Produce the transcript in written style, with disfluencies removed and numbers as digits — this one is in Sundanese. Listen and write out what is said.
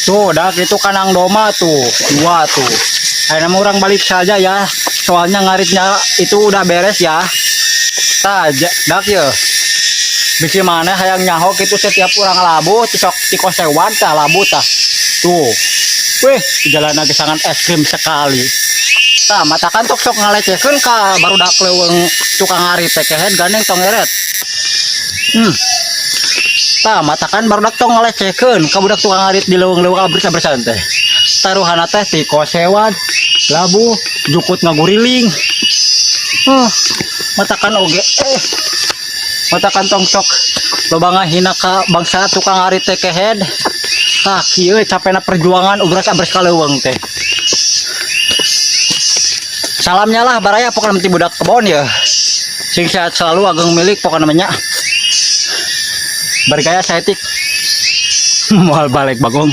Tuh, dak itu kandang domba tuh, dua tuh. Ayo nama urang balik saja ya. Soalnya ngaritnya itu udah beres ya. Tah, dak ya. Bisi mana hayang nyaho gitu setiap urang labuh ti sok tikosewan tah labuh tah. Tuh. Wih, di jalan lagi sangat ekstrim sekali. Tah, matakan tok sok ngalecehkeun ka barudak leuweung tukang ngarit teh, kehed gandeng tong eret. Tah, matakan barudak tong ngalecehkeun ka budak tukang ngarit di leuweung-leuweung abris-abrisan teh. Taruhana teh tikosewan, labuh, jukut ngaguriling. Matakan oge eh matakan tong sok loba ngahina ka bangsa tukang ngarit teh, kehed. Tah, kieu capena perjuangan ubras-abris ka leuweung teh. Salamnya lah baraya, pokoknya ti budak kebon ya. Sing sehat selalu, ageng milik pokoknya namanya. Bergaya saeutik. Moal balik, Bagong.